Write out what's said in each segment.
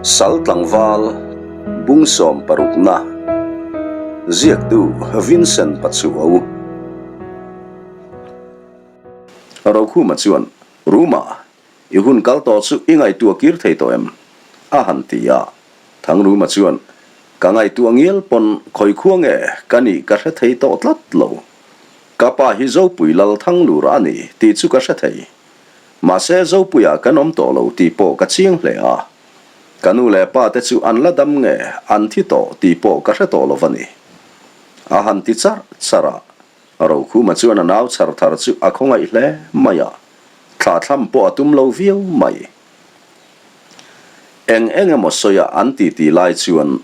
Sal tlangval bung sawmparukna ziaktu Vincent Pachuau. Rokhuma chuan, Ruma, i hun kal tawh chu i ngaihtuah kir thei tawh em? a han ti a. Thangruma chuan, Ka ngaihtuah ngial pawn khawi khua nge ka nih ka hre thei tawh tlat lo. Ka pa hi Zopui Lal Thanglura a ni tih chu ka hre thei. Mahse Zopuiah kan awm tawh lo tih pawh ka chiang hle a. Ka nu leh pa te chu an la dam nge an thi tawh tih pawh ka hre tawh lo va ni. A han ti charh charh a. Rokhuma chuan a nau chhar thar chu a khawngaih hle mai a, thla thlam pawh a tum lo viau mai. Eng eng emaw sawi a an ti ti lai chuan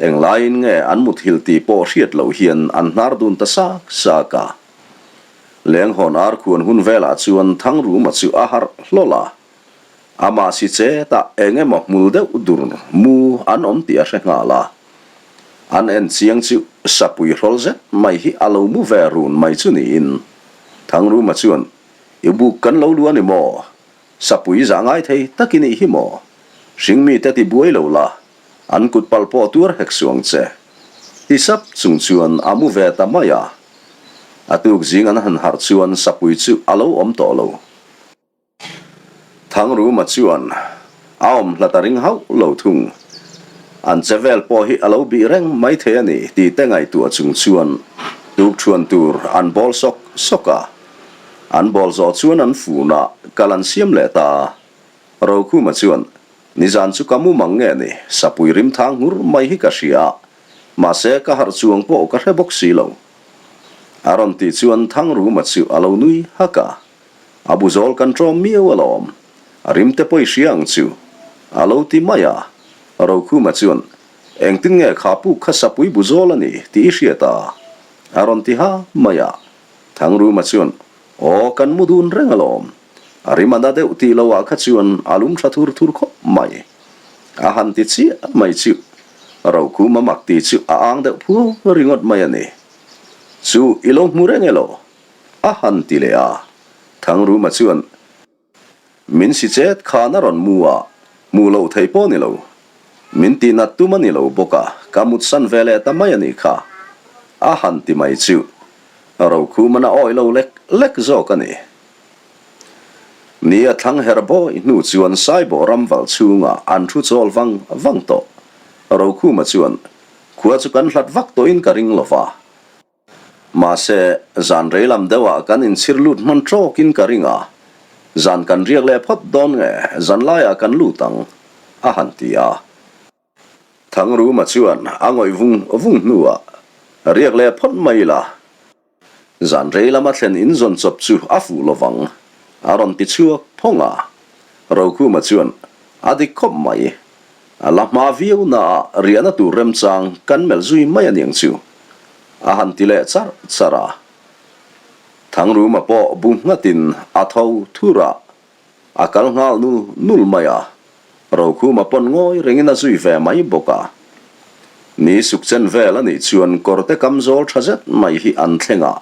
eng laiin nge an muthilh tih pawh hriat loh hian an hnar dun ta sak sak a. Lenghawn ar khuan hun velah chuan Thangruma chu a harh hlawl a. Amah si chetah eng emaw hmul deuh dur mu an awm tih a hre nghal a. An en chiang chu sapui hrawl zet mai hi a lo mu ve run mai chu niin Thangruma chuan, I buk kan lo lu a ni maw? Sapui zah ngai thei tak i nih hi maw? Hringmite ti buai lo la, An kut palh pawh tuar hek suang che. Ti sap chung chuan a mu ve ta mai a. A tuk zing an han harh chuan sapui chu a lo awm tawh lo. Thangruma chuan a awm hlat a ring hauh lo thung. An che vel pawh hi a lo bih reng mai thei a ni tih te ngaihtuah chung chuan tuk thuan tur an bawl sawk sawk a. An bawl zawh chuan an fun a, kal an siam leh ta a. Rokhuma chuan Nizan chu ka mu mang nge ni, sapui rim thang nghur mai hi ka hria a, mahse ka harh chuang pawh ka hre bawk si lo. A rawn tih chuan Thangruma chu a lo nui hak a, A bu zawl kan ṭawm miau alawm, a rim te pawh i hria ang chu, a lo ti mai a. Rokhuma chuan, Engtin nge kha puk kha sapui bu zawl a ni tih i hriat a? A rawn ti ha mai a. Thangruma chuan, Aw, kan mu dun reng alawm. A rim a na deuh tih lo ah kha chuan a lum tha thur thur khawp mai. A han ti chiah mai chu Rokhum a mak tih chu a ang deuh phuau ringawt mai a ni. Chu i lo hmu reng elaw? A han ti leh a. Thangruma chuan min si chet khan a rawn mu a, hmuh loh theih pawh ni lo. Min tih nat tum a ni lo bawk a, ka mutsan ve leh ta mai a nih kha. A han ti mai chu Rokhum a na awih lo lek lek zawk a ni. Ni a thlang her bawi hnu chuan Saibawh ram val chhungah an thu chawl vang vang tawh. Rokhuma chuan, Khua chu kan hlat vak tawhin ka ring lo va. Mahse, zan rei lam deuhah kan inchhir lut hman tawkin ka ring a. Zan kan riak leh phawt dawn nge, zan laiah kan lut ang, a han ti a. Thangruma chuan a ngawih vung vung hnuah, Riak leh phawt mai ila, zan rei lama thlen in zawn chawp chu a fuh lovang, a rawn ti chhuak phawng a. Rokhuma chuan, A dik khawp mai, a la hma viau naah riahna tur remchang kan melh zui mai aniang chu, a han ti leh charh charh a. Thangruma pawh bu nghatin a tho thur a. A kal nghal nul nul mai a, Rokhuma pawn ngawi rengin a zui ve mai bawk a. Ni suk chen vel a nih chuan kawrte kam zawl tha zet mai hi an thleng a,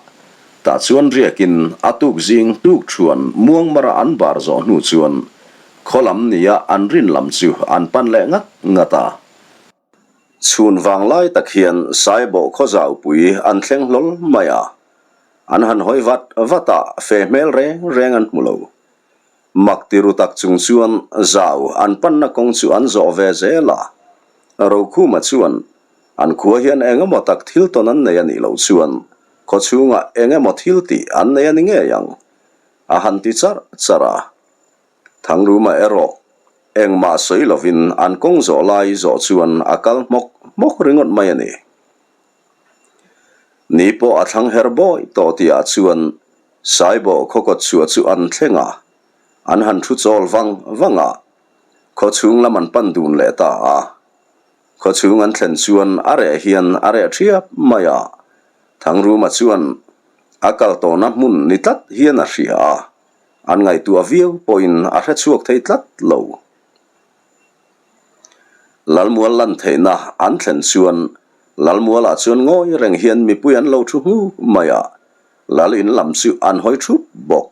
tah chuan riakin a tuk zing tuk thuan muangmara an bar zawh hnu chuan khaw lam nia an rin lam chu an pan leh ngat ngat a. Chhun vang lai tak hian Saibawh khaw zaupui an thleng hlawl mai a, An han hawi vat vat a, fe hmel reng reng an hmu lo. Mak ti ru tak chung chuan zau an panna kawng chu an zawh ve zel a. Rokhuma chuan an khua hian eng emaw tak thil tawn an nei a nih loh chuan khaw chhungah eng emaw thil tih an nei a ni ngei ang, a han ti charh charh a. Thangruma erawh engmah sawi lovin an kawng zawh lai zawh chuan a kal hmawk hmawk ringawt mai a ni. Ni pawh a thlang her bawi tawh tihah chuan Saibawh khawkawt chhuah chu an thleng a, an han thu chawl vang vang a, khaw chhung lam an pan dun leh ta a. Khaw chhung an thlen chuan a reh hian a reh thiap mai a, Thangruma chuan a kal tawhna hmun ni tlat hian a hria a, an ngaihtuah viau pawhin a hre chhuak thei tlat lo. Lalmual lan theihna an thlen chuan Lalmualah chuan ngawi reng hian mipui an lo thu hmu mai a, Lal in lam chu an hawi thup bawk.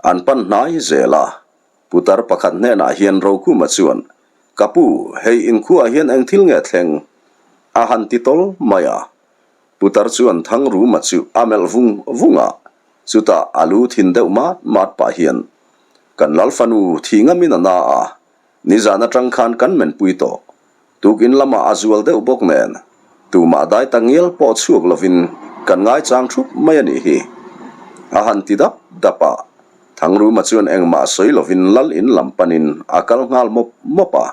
An pan hnai zel a, putar pakhat hnenah hian Rokhuma chuan, Ka pu, hei inkhuaah hian eng thil nge thleng? A han ti tawl mai a. Putar chuan Thangruma chu a melh vung vung a, chutah a lu thin deuh mat mat pah hian, Kan lal fanu thi ngamin a na a, nizan atang khan kan menpui tawh. Tukin lamah a zual deuh bawk nen, tumah dai ta ngial pawh chhuak lovin kan ngaichang thup mai a nih hi. A han ti dap dap a, Thangruma chuan engmah sawi lovin lal in lam panin a kal nghal mawp mawp a.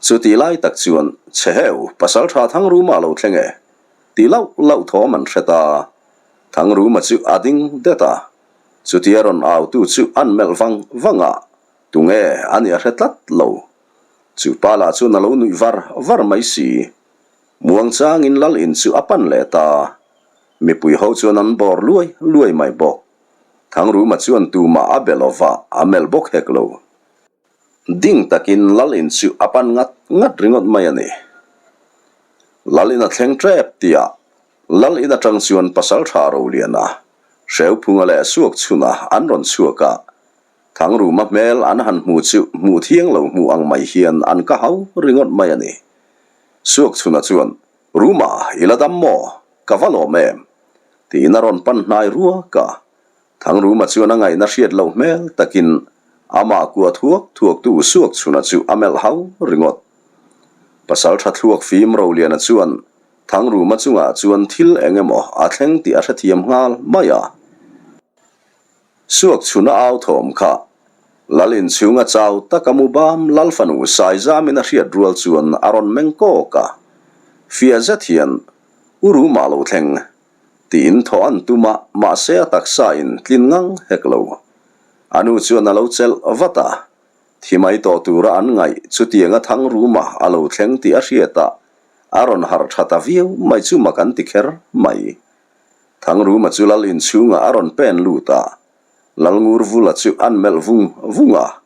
Chutih lai tak chuan, Chheheu, pasaltha Thangruma a lo thleng e, ti lauh lauh thawm an hre ta. Thangruma chu a ding det a, chutia rawn autu chu an melh vang vang a, tunge a nih a hre tlat lo. Chu pa lah chuan a lo nuih var var mai si. Muangchangin lal in chu a pan leh ta. Mipui ho chuan an bawr luai luai mai bawk. Thangruma chuan tumah a be lo va, a melh bawk hek lo. Ding takin lal in chu a pan ngat ngat ringawt mai a ni. Lal in a thleng tep tihah lal in atang chuan Pasaltha Roliana, Hreuphunga leh Suakchhuna an rawn chhuak a, Thangruma hmel an han hmu chu hmuh thiang lo hmuh ang mai hian an ka hau ringawt mai a ni. Suakchhuna chuan, Ruma, i la dam maw? Ka va lawm em? Tiin a rawn pan hnai ruak a. Thangruma chuan a ngaihna hriat loh hmel takin amah kua thuak thuaktu Suakchhuna chu a melh hau ringawt. Pasal tha thluak fim Roliana chuan Thangruma chungah chuan thil eng emaw a thleng tih a hrethiam nghal mai a. Suakchhuna au thawm kha Lal inchhunga chau taka mu bam Lal fanu Saizamin a hriat rual chuan a rawn meng kawk a. Fiah zet hian U Ruma lo thleng Tiin thaw an tum a, mahse a taksa in tlin ngang hek lo. A nu chuan a lo chelh vat a, thi mai tawh tura an ngaih chutianga thang ruma a lo thleng tih a hriat a, a rawn harh tha ta viau mai chu mak an ti kher mai. Thang ruma chu lal inchhungah a rawn pen lut a, Lalngurvula chu an melh vung vung a.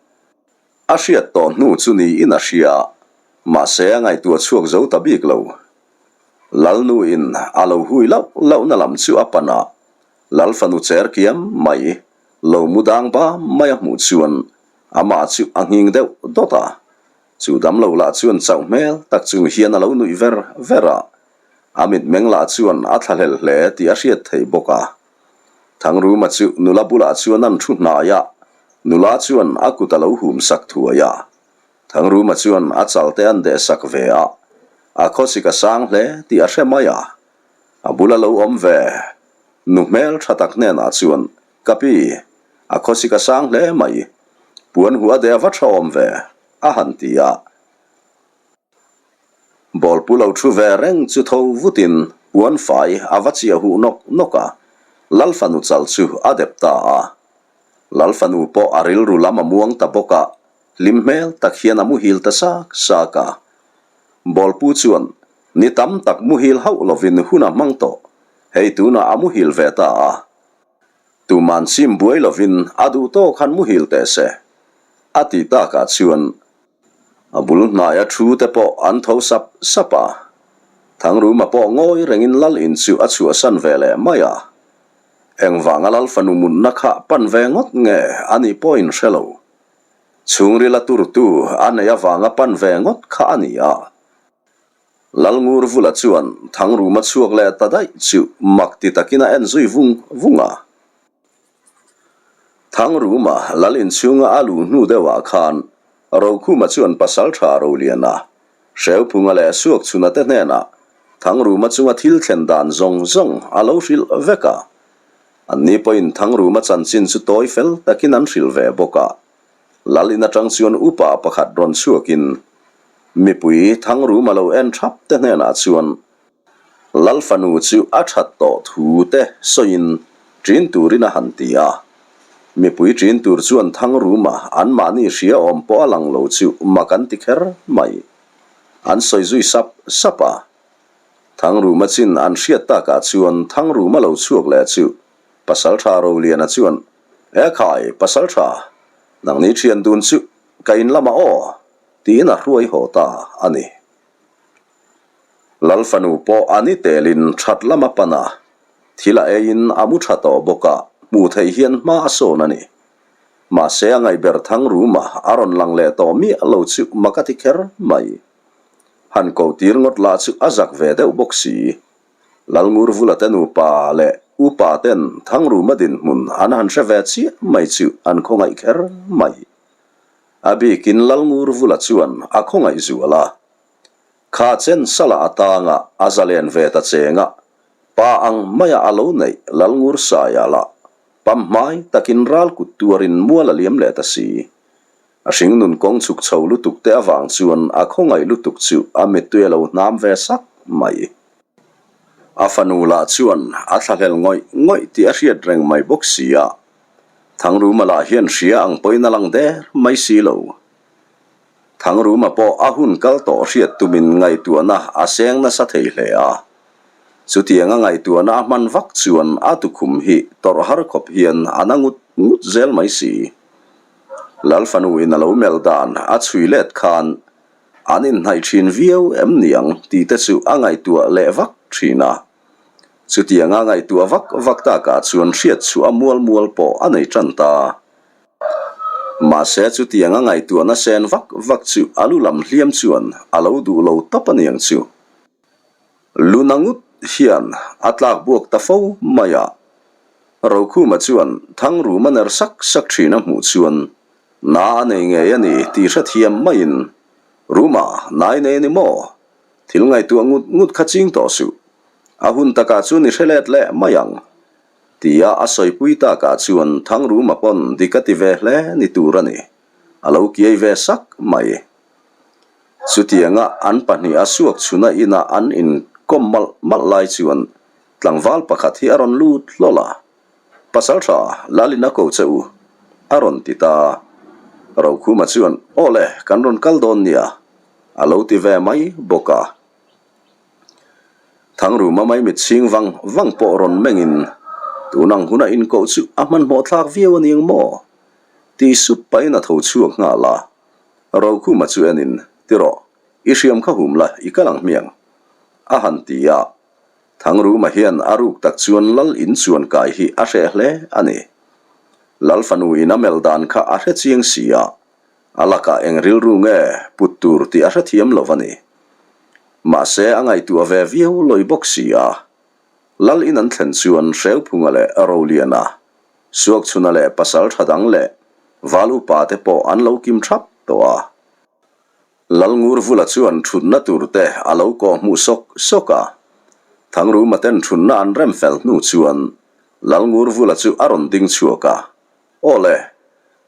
A hriat tawh hnu chu niin a hria, mahse a ngaihtuah chhuak zo ta bik lo. Lalnu-in a lo hui lauh lauhna lam chu a pan a, Lal fanu cher kiam mai, lo mu dang bam mai a hmuh chuan amah chu a nghing deuh dawt a. Chu damlo lah chuan chauh hmel tak chung hian a lo nuih ver ver a, a mitmeng lah chuan a thlahlel hle tih a hriat theih bawk a. Thangruma chu nula bulah chuan an thu hnai a, nula chuan a kut a lo hum sak thuai a. Thangruma chuan a chal te an deh sak ve a, a khawsik a sang hle tih a hre mai a. A bula lo awm ve nu hmel tha tak hnenah chuan, Ka pi, a khawsik a sang hle mai, puan huh a deh a va tha awm ve, a han ti a. Bawlpu lo thu ve reng chu tho vutin puan fai a va chiah huh nawk nawk a, Lal fanu chal chu a dep ta a. Lal fanu pawh a rilru lam a muang ta bawk a, hlim hmel tak hian a muhil ta sak sak a. Bawlpu chuan ni tam tak muhil hauh lovin hun a hmang tawh, hei tunah a muhil ve ta a. Tuman sim buai lovin a duh tawk han muhil teh se, a ti takah chuan A bul hnaia thu te pawh an tho sap sap a, Thangruma pawh ngawi rengin lal in chu a chhuahsan ve leh mai a. Engvanga lal fanu mutna kha pan ve ngawt nge a nih pawh in hre lo. Chhungrila turtu a neih avanga pan ve ngawt kha a ni a. Lalngurvula chuan Thangruma chhuak leh ta daih chu mak ti takin a en zui vung vung a. Thangruma lal inchhunga a luh hnu deuhah khan Rokhuma chuan Pasaltha Roliana, Hreuphunga leh Suakchhuna te hnenah Thangruma chunga thil thlen dan zawng zawng a lo hrilh vek a. Anni pawhin Thangruma chanchin chu tawi fel takin an hrilh ve bawk a. Lal in atang chuan upa pakhat rawn chhuakin mipui Thangruma lo en thap te hnenah chuan Lal fanu chu a that tawh thu te sawiin ṭin turin a han ti a. Mipui ṭin tur chuan Thangruma anmahni hria awm pawh a lang lo chu mak an ti kher mai. An sawi zui sap sap a. Thangruma chin an hriat takah chuan Thangruma lo chhuak leh chu Pasalṭha Roliana chuan, E khai, Pasalṭha, nangni ṭhian dun chu ka in lamah aw, tiin a hruai haw ta a ni. Lal fanu pawh a ni telin that lam a pan a, thil a eiin a mu tha tawh bawk a, hmuh theih hian hma a sawn a ni. Mahse a ngaihber Thangruma a rawn lang leh tawh miah lo chu mak a ti kher mai. Han ko tir ngawt lah chu a zak ve deuh bawk si. Lalngurvula te nupa leh upa ten Thangruma dinhmun an han hre ve chiah mai chu an khawngaih kher mai. A bikin Lalngurvula chuan a khawngaih zual a. Kha chen sala atanga a zalen ve ta chenga pa ang maia a lo neih Lalngursaia lah pamhmai takin ral kut tuarin mual a liam leh ta si. A hringnun kawng chhuk chho lutuk te avang chuan a khawngaih lutuk chu a mittui a lo hnam ve sak mai. A fanu lah chuan a thlahlel ngawih ngawih tih a hriat reng mai bawk si a, Thangruma lah hian hria ang pawhin a lang der mai si lo. Thangruma pawh a hun kal tawh hriat tumin ngaihtuahna a seng nasa thei hle a. Chutianga ngaihtuahna a hman vak chuan a tukhum hi tawrh har khawp hian a na ngut ngut zel mai si. Lal fanu in a lo melh dan a chhui let khan an inhnaih thin viau em niang tih te chu a ngaihtuah leh vak thin a. Chutianga ngaihtuah vak vak takah chuan hriat chhuah a mual mual pawh a nei tan ta. Mahse chutianga ngaihtuahna sen vak vak chu a lu lam hliam chuan a lo duh lo tawp aniang chu. Luna ngut hian a tlak buak ta fo mai a. Rokhuma chuan Thangruma ner sak sak thin a hmuh chuan na a nei ngei a ni tih hrethiam maiin, Ruma, nai nei a ni maw? Thil ngaihtuah ngut ngut kha ching tawh suh. A hun takah chuan i hre let leh mai ang. Tia a sawipui takah chuan Thangruma pawn dik a ti ve hle ni tur a ni. A lo kiai ve sak mai. Chutianga an pahniha suak chhuna ina an inkawm malh malh lai chuan tlangval pakhat hi a rawn lut hlawl a, Pasal tha, Lalin a ko che u, a rawn ti ta. Rokhuma chuan, Aw le, kan rawn kal dawn nia, a lo ti ve mai bawk a. Thangruma mai mit chhing vang vang pawh rawn mengin, Tunang huna inkoh chu a hmanhmawh thlak viau a ni ang maw? Ti sup pahin a tho chhuak nghal a. Rokhuma chu enin, Ti rawh, i hriam kha hum la, i kal ang hmiang, a han ti a. Thangruma hian a ruk tak chuan Lal in chuan kai hi a hreh hle a ni. Lal fanu in a melh dan kha a hre chiang si a, a lakah eng rilru nge put tur tih a hrethiam lo a ni. Mahse a ngaihtuah ve viau lawi bawk si a. Lal in an thlen chuan Hreuphunga leh Roliana Suakchhuna leh pasal tha dang leh val upa te pawh an lo kim thap tawh a. Lalngurvula chuan thutna tur te a lo kawh hmuh sawk sawk a. Thangruma ten thutna an rem fel hnu chuan Lalngurvula chu a rawn ding chhuak a. Aw le,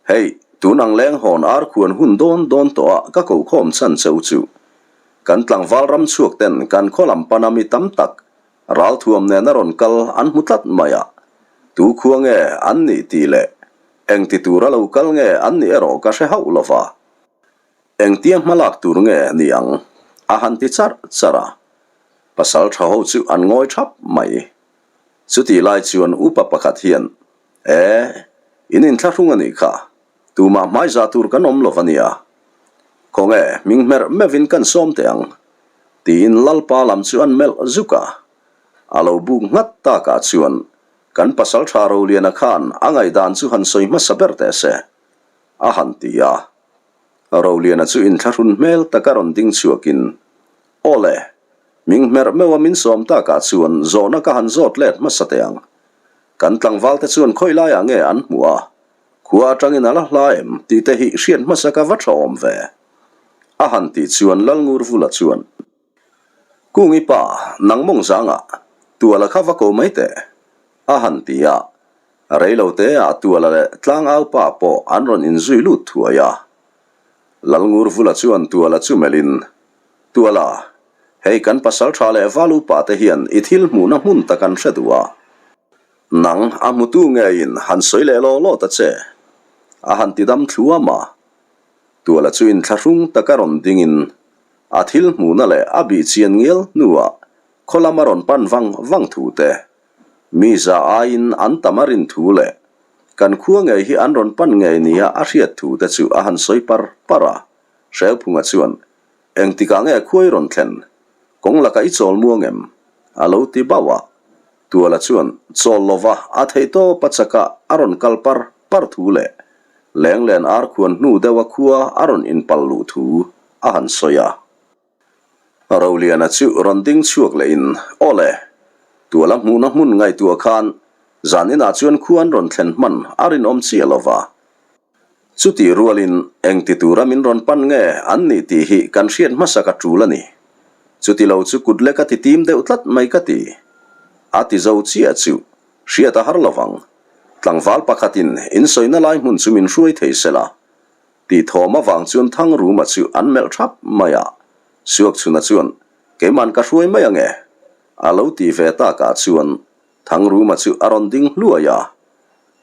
hei, tun ang leng hawn ar khuan hun dawn dawn tawh ah ka kokhawm chhan che u chu. Kan tlangval ram chhuak ten kan khaw lam pana mi tam tak Ralthuam nena rawn kal an hmu tlat mai a, tu khua nge an nih tih leh engti tura lo kal nge an nih erawh ka hre hauh lo va. Engtia hmalak tur nge ni ang? a han ti charh charh a. Pasal tha ho chu an ngawi thap mai. Chutih lai chuan upa pakhat hian, E, in inthlahrung a nih kha, tumah hmaizah tur kan awm lo va nia. Khawnge, hming hmerh meuhin kan sawm teh ang, Tiin Lalpa lam chu an melh zuk a. A lo buk nghat takah chuan kan pasaltha Roliana khan a ngaihdan chu han sawi hmasa ber teh se, a han ti a. Roliana chu inthlahrun hmel taka rawn ding chhuakin, Aw le, ming hmerh meuha min sawm takah chuan zawhna ka han zawt let hmasa teh ang. Kan tlangvalte chuan khawi laiah nge an hmuh a, khua atangin a la hla em tih te hi hriat hmasa ka va tha awm ve. A han tih chuan Lalngurvula chuan, Kungi pa, nang mawng zangah Tuala kha va ko mai teh, a han ti a. Reiloteah Tuala leh Tlangau pa pawh an rawn inzui lut thuai a. Lalngurvula chuan Tuala chu melhin, Tuala, hei kan pasal tha leh val upa te hian i thil hmuhna hmun tak an hre duh a. Nang a hmutu ngeiin han sawi leh law law ta che, a han ti dam thluam a. Tuala chu inthlahrung taka rawn dingin a thil hmuhna leh a bih chian ngial hnuah khaw lam a rawn pan vang vang thu te, mi za aiin an tam a rin thu leh kan khua ngei hi an rawn pan ngei nia a hriat thu te chu a han sawi par par a. Hrelphunga chuan, Engtikah nge khua i rawn thlen? Kawng lakah i chawl muang em? a lo ti bauh a. Tuala chuan chawl lova a theihtawp a chakah a rawn kal par par thu leh. Lenglen arkhuan hnu deuha khua a rawn inpal luh thu a han sawi a. Roliana chu rawn ding chhuak lehin, Aw le, tuala hmuhna hmun ngaihtuah khan zan inah chuan khua an rawn thlen hman a rinawm chiah lo va. Chutih rualin engti tura min rawn pan nge an nih tih hi kan hriat hmasak a tul a ni. Chuti lo chu kut lek a ti tim deuh tlat mai ka ti. A ti zo chiah chu hriat a har lo vang. Tlangval pakhatin insawina lai hmun chu min hruai thei se la. Tih thawm avang chuan Thangruma chu an melh thap mai a. Suakchhuna chuan, Keiman ka hruai mai ange. A lo ti ve takah chuan Thangruma chu a rawn ding hluai a.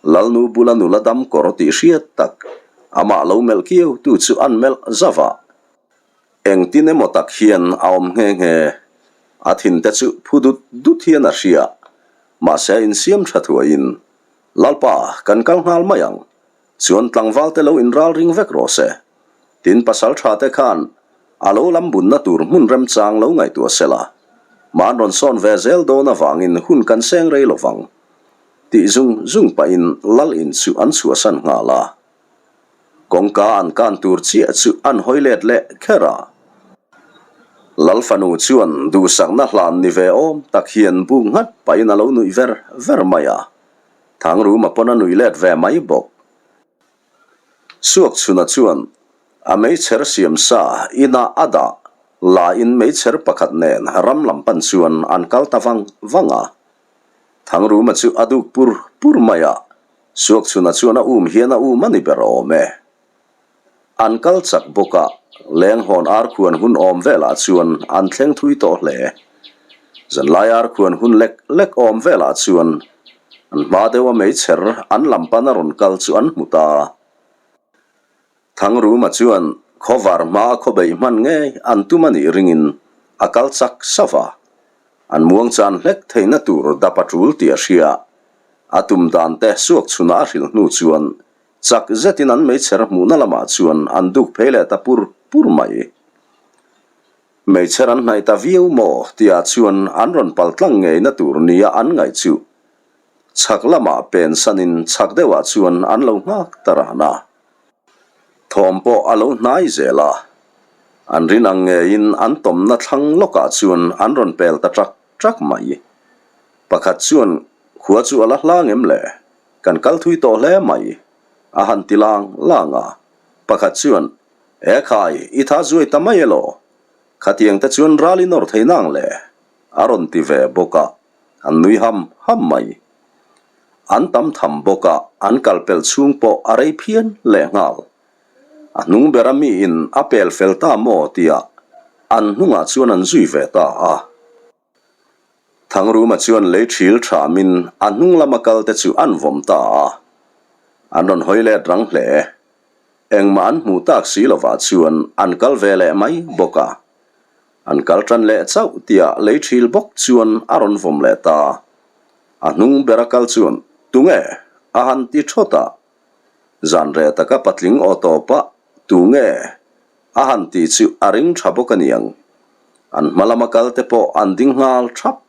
Lalnu bula nula dam kawr tih hriat tak, amah lo melh kiau tu chu an melh zauh a. Engtin emaw tak hian a awm nghe nghe. A thinte chu phu dut dut hian a hria. Mahse a insiam tha thuaiin, Lalpa, kan kal nghal mai ang. Chuan tlangval te lo inral ring vek rawh se. Tin pasal tha te khan a lo lam bunna tur hmun remchang lo ngaihtuah se la. Mah an rawn sawn ve zel dawn avangin hun kan seng rei lo vang. Tih zung zung pahin lal in chu an chhuahsan nghal a. Kawngka an kan tur chiah chu an hawi let leh kher a. Lal fanu chuan duhsakna hlan ni ve awm tak hian bu nghat pahin a lo nuih ver ver mai a. Thangruma pawn a nuih let ve mai bawk. Suakchhuna chuan a meichher siam sa inah a dah laiin meichher pakhat nen ram lam pan chuan an kal ta vang vang a. Thangruma chu a duk pur pur mai a, Suakchhuna chuan a um hian a um a ni ber awm e. An kal chak bawk a, Lenghawn arkhuan hun awm velah chuan an thleng thui tawh hle. Zanlai arkhuan hun lek lek awm velah chuan an hma deuha meichher an lam pana rawn kal chu an hmu ta. Thangruma chuan khawvar hmaa khawbeih hman ngei an tum a nih ringin a kal chak sauh a. An muangchan hlek theihna tur dap a tul tih a hria. A tum dan te suak chhunah a hrilh hnu chuan Chak zetin an meichher hmuhna lamah chuan an duk phei leh ta pur pur mai. Meichher an hnaih ta viau maw tihah chuan an rawn pal tlang ngeina tur nia an ngaih chu chhak lamah pen sanin chhak deuhah chuan an lo nghak ta ran a. Thawm pawh a lo hnai zel a. An rin ang ngeiin an tawmna thlang lawkah chuan an rawn pel ta ṭak ṭak mai. Pakhat chuan khua chu a la hlang em le? Kan kal thui tawh hle mai, a han ti lang lang a. Pakhat chuan, E khai, i tha zuai ta mai elaw? Khatiang te chuan ral i nawr thei nang le? a rawn ti ve bawk a, an nui ham ham mai. An tam tham bawk a, an kal pelh chhung pawh a rei phian lehnghal. A hnung bera miin a pel fel ta maw tia an hnungah chuan an zui ve ta a. Thangruma chuan lei thil thamin a hnung lama kal te chu an vawm ta a, an rawn hawi let rang hle. Engmah an hmuh tak si lovah chuan an kal ve leh mai bawk a. An kal tan leh chauh tihah lei thil bawk chuan a rawn vawm leh ta. A hnung bera kal chuan, Tunge? a han ti thawt a. Zan reh taka patling aw tawpa, Tunge? A han tih chu a ring tha bawk a niang. An hma lama kal te pawh an ding nghal thap.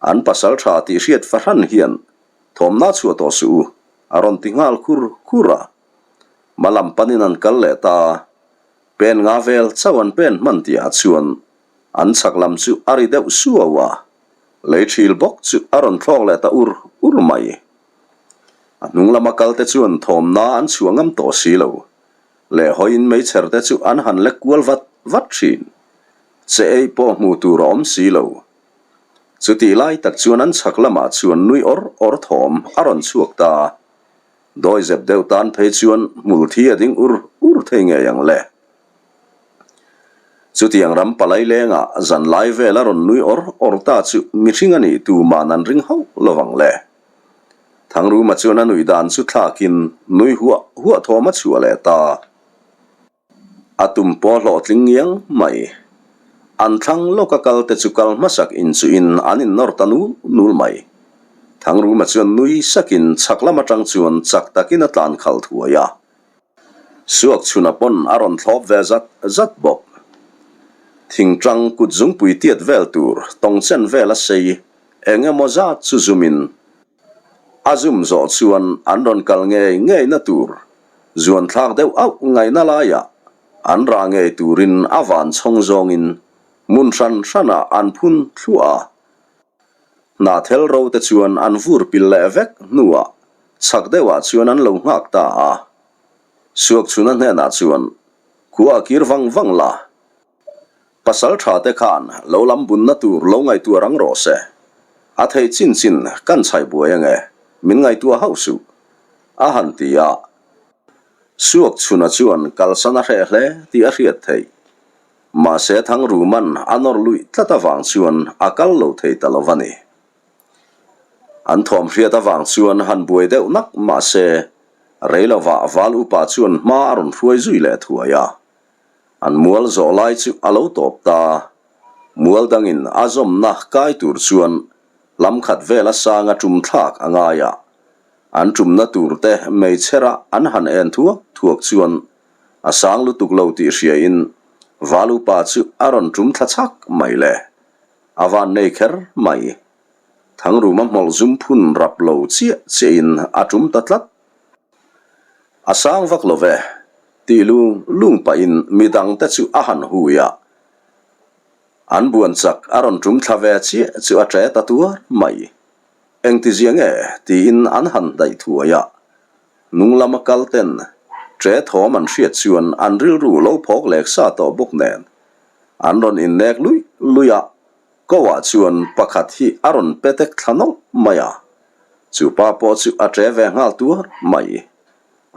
An pasal tha tih hriat fahran hian thawmna chhuah tawh suh u, a rawn ti nghal khur khur a. Hma lam panin an kal leh ta. Pen nga vel chauh an pen hman tihah chuan an chhak lam chu a ri deuh suau a. Lei thil bawk chu a rawn thlawk leh ta ur ur mai. A hnung lama kal te chuan thawmna an chhuah ngam tawh si lo. Leh hawiin meichher te chu an han lek kual vat vat thin. Che ei pawh hmuh tur a awm si lo. Chutih lai tak chuan an chhak lamah chuan nui awr awr thawm a rawn chhuak ta. Dawizep deuh tan phei chuan hmul thi a ding ur ur thei ngei ang le. Chutiang ram palai lengah zan lai vel a rawn nui awr awr ta chu mihring a nih tuman an ring hauh lo ang le. Thangruma chuan a nuih dan chu thlakin nui huah huah thawm a chhuah leh ta. A tum pawh hlawhtling ngiang mai. An thlang lawka kal te chu kal hmasak inchuhin an innawr ta nul nul mai. Thangruma chuan nui sakin chhak lam atang chuan chak takin a tlan khalh thuai a. Suak chhuna pawn a rawn thlawp ve zat zat bawk. Thingtang kut zungpui tiat vel tur tawngchen vel a sei eng emaw zat chu zumin a zum zawh chuan an rawn kal ngei ngei na tur. Zuan thlak deuh auh ngaihna laiah an rah ngei turin a van chhawng zawngin hmun hran hranah an phun thluah a. Hnahthel ro te chuan an vur pil leh vek hnuah chhak deuhah chuan an lo nghak ta a. Suakchhuna hnenah chuan, Khua a kir vang vang la. Pasal tha te khan lo lam bunna tur lo ngaihtuah rang rawh se. A theih chin chin kan chhai buai ange, min ngaihtuah hauh suh. A han ti a. Suak chhuna chuan kalsan a hreh hle tih a hriat theih. Mahse Thangruman a nawr luih tlat avang chuan a kal lo thei ta lo va ni. An thawm hriat avang chuan han buai deuh nak mahse rei lovah Val upa chuan hma a rawn hruai zui leh thuai a. An mual zawh lai chu a lo tawp ta. Mual dangin a zawmna kai tur chuan lam khat vela sanga tum thlak a ngai a. An tumna tur te meichhera an han en thuak thuak chuan a sang lutuk lo tih hriain Val upa chu a rawn tum thla chhak mai le. A van nei kher mai. Thangruma hmawlh zum phun rap lo chiah chiahin a tum ta tlat. A sang vak lo ve, tih lung lung pahin midangte chu a han hui a. An buan chak a rawn tum thla ve chiah chu a ṭe ta tuar mai. Engtizia nge? tiin an han daih thuai a. Hnung lama kal ten ṭe thawm an hriat chuan an rilru lo phawk lek sa tawh bawk nen an rawn innek luih luih a. Ko-ah chuan pakhat hi a rawn pe tek thla nawlh mai a, chu pa pawh chu a ṭe ve nghal tuar mai.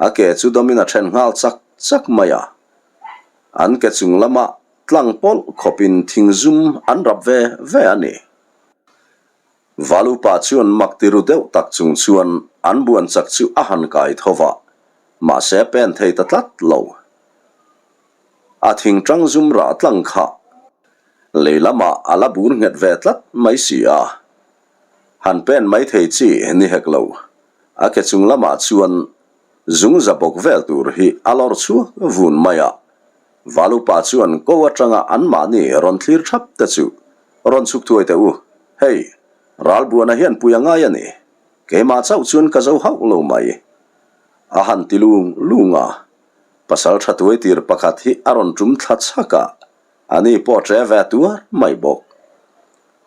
A ke chu dawmin a ṭhen nghal chak chak mai a, an ke chung lama tlang pawlh khawpin thing zum an rap ve ve a ni. Valupa chuan mak ti ru deuh tak chung chuan an buan chak chu a han kai tho va, mahse pen thei ta tlat lo. A thing ṭang zum rah tlang kha lei lamah a la bur nghet ve tlat mai si a, han pen mai thei chi ni hek lo. A ke chung lamah chuan zung za bawk vel tur hi a lawr chhuak vun mai a, Valupa chuan ko atanga anmahni rawn thlir thap te chu rawn chhuk thuai teh u, hei, Ralbuana hian pui a ngai a ni, keimah chauh chuan ka zo hauh lo mai, a han ti lung lung a. Pasal tha tuai tir pakhat hi a rawn tum thla chhak a, a ni pawh ṭe ve tuar mai bawk.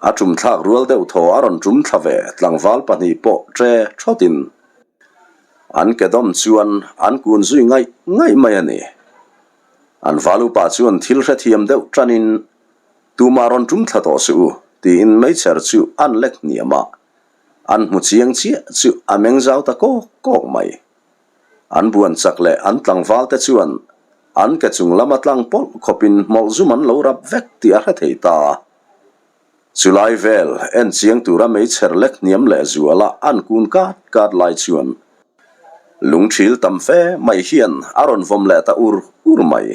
A tum thlak rual deuh thaw a rawn tum thla ve tlangval pahnih pawh ṭe thawtin an ke dawm chuan an kun zui ngaih ngaih mai a ni. An val upa chuan thil hrethiam deuh ṭanin, Tumah rawn tum thla tawh suh u, tiin meichher chu an lek hniam a, an hmu chiang chiah chu a meng zau ta kawk kawk mai. An buan chak leh an tlangval te chuan an ke chung lama tlang pawlh khawpin hmawlh zum an lo rap vek tih a hre thei ta. Chulai vel en chiang tura meichher lek hniam leh zuala an kun kat kat lai chuan lungthil tam fe mai hian a rawn vawm leh ta ur ur mai.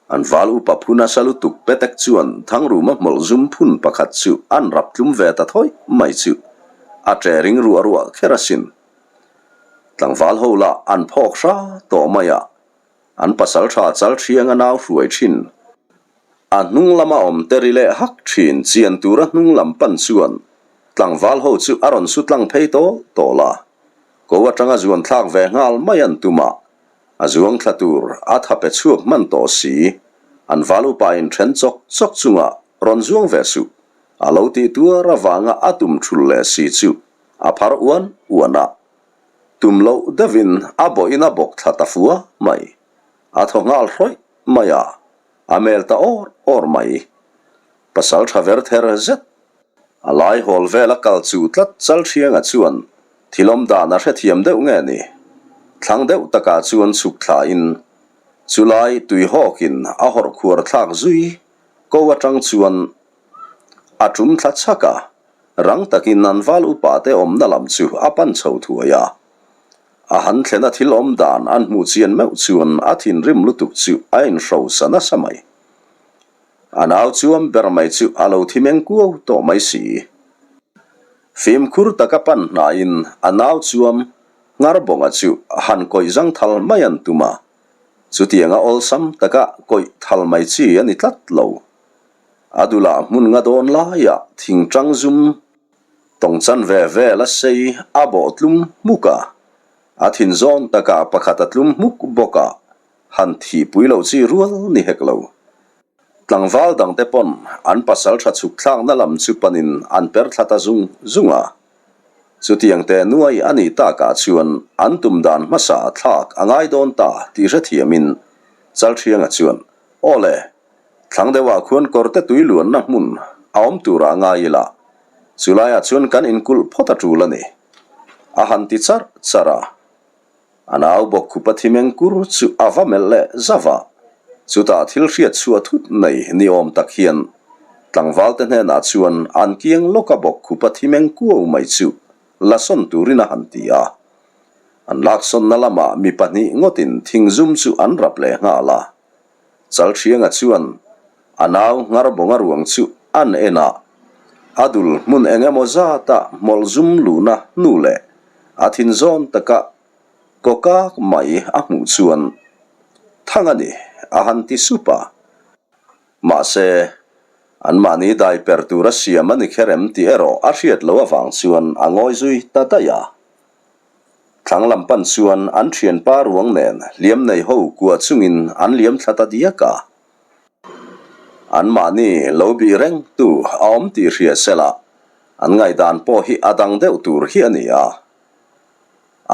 An val upa phu nasa lutuk petek chuan Thangruma hmawlh zum phun pakhat chu an rap tlum ve ta thawih mai chu a ṭe ring ruah ruah kher asin. Tlangval ho lah an phawk hra tawh mai a, an pasal tha chal thiang a nau hruai thin. A hnung lama awm te ri leh hak thin chian tura hnung lam pan chuan tlangval ho chu a rawn su tlang phei tawl tawl a, ko atanga zuan thlak ve nghal mai an tum a, a zuang thla tur a tha pe chhuak hman tawh si, an val upa in then chawk chawk chunga rawn zuang ve suh a lo tih tuar avanga a tum thul leh si chu A phar uan uan a, tum loh deuhin a bawhin a bawk thla ta fua mai. A thaw nghal hrawih mai a, a mel ta awr awr mai. Pasal tha ver ther zet. A lai hawl vel a kal chu tlat Chalthianga chuan thil awm dan a hrethiam deuh nge ni? Thlang deuh takah chuan chhuk thlain chulai tuihawkin a hawrh khuar thlak zui ko atang chuan A tum thla chhak a, rang takin an val upa te awmna lam chu a pan chho thuai a. A han thlena thil awm dan an hmuh chian meuh chuan a thinrim lutuk chu a inhrosa nasa mai. A nau chuam ber mai chu a lo thi meng kuau tawh mai si. Fimkhur taka pan hnaiin a nau chuam Ngharbawnga chu han kawih zangthal mai an tum a, chutianga awlsam taka kawih thal mai chi a ni tlat lo. A dulah hmun nga dawn laiah thingtang zum tawng chan ve vel a sei a bawh tlum hmuk a. A thin zawn takah pakhat a tlum hmuk bawk a, han thihpui loh chi rual ni hek lo. Tlangval dangte pawn an pasal tha chhuk thlakna lam chu panin an per thla ta zung zung a. Chutiang teh nuai a nih takah chuan an tum dan hmasa thlak a ngai dawn ta tih hrethiamin Chalthianga chuan, Aw le, thlang deuhah khuan kawrte tui luanna hmun a awm turah ngai ila, chulaiah chuan kan inkulh phawt a tul a ni, a han ti charh charh a. A nau bawk khupa thi meng kur chu a va melh leh zauh a, chutah thil hriat chhuah thut nei ni awm tak hian tlangvalte hnenah chuan an kiang lawka bawk khupa thi meng kuau mai chu la sawn turin a han ti a. An laksawnna lamah mi pahnih ngawtin thingzum chu an rap leh nghal a. Chalthianga chuan a nau Ngharbawnga ruang chu an en a, a dul hmun eng emaw zata hmawlh zum luhna hnu leh a thin zawn taka kaw kak mai a hmuh chuan Thang a ni a han ti sup a. Mahse, anmahni dai per tura siam a ni kher em tih erawh a hriat loh avang chuan a ngawi zui ta daih a. Thlang lam pan chuan an thianpa ruang nen hliam nei ho kuah chungin an liam thla ta diak a. Anmahni lo bih reng tu a awm tih hria sela an ngaihdan pawh hi a dang deuh tur hi a ni a.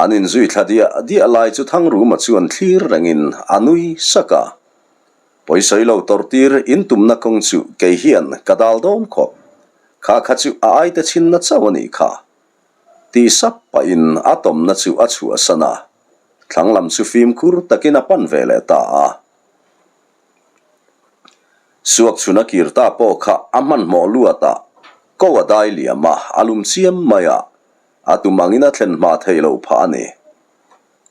An inzui thla diah diah lai chu Thangruma chuan thlir rengin a nui sak a. Pawisawi lo tawrhtir in tumna kawng chu kei hian ka dal dawn khawp. Kha kha chu a aite chhinna chauh a nih kha. Tih sap pahin a tawmna chu a chhuahsan a, thlang lam chu fimkhur takin a pan ve leh ta a. Suak chhun a kir ta pawh kha a hmanhmawh luat a, ko a dai liam a, a lum chiam mai a, a tum angin a thlen hma theih loh phah a ni.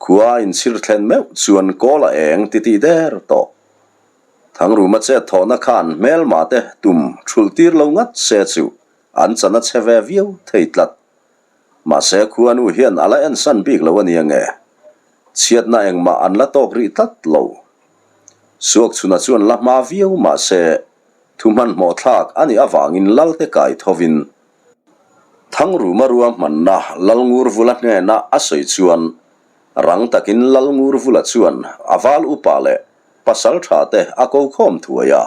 Khua a inchhir thlen meuh chuan kawl a eng titih der tawh. Thangruma chet thawhna khan hmelma te tum thulh tir lo ngat se chu An chan a che ve viau thei tlat. Mahse khuanu hian a la ensan bik lo a nia nge? Chhiatna engmah an la tawk rih tlat lo. Suakchhuna chuan la hma viau mahse thu hmanhmawh thlak a nih avangin Lalte kai thovin Thangruma rua hmanna Lalngurvula hnena a sawi chuan rang takin Lalngurvula chuan a val upa leh pasal tha te a ko khawm thuai a.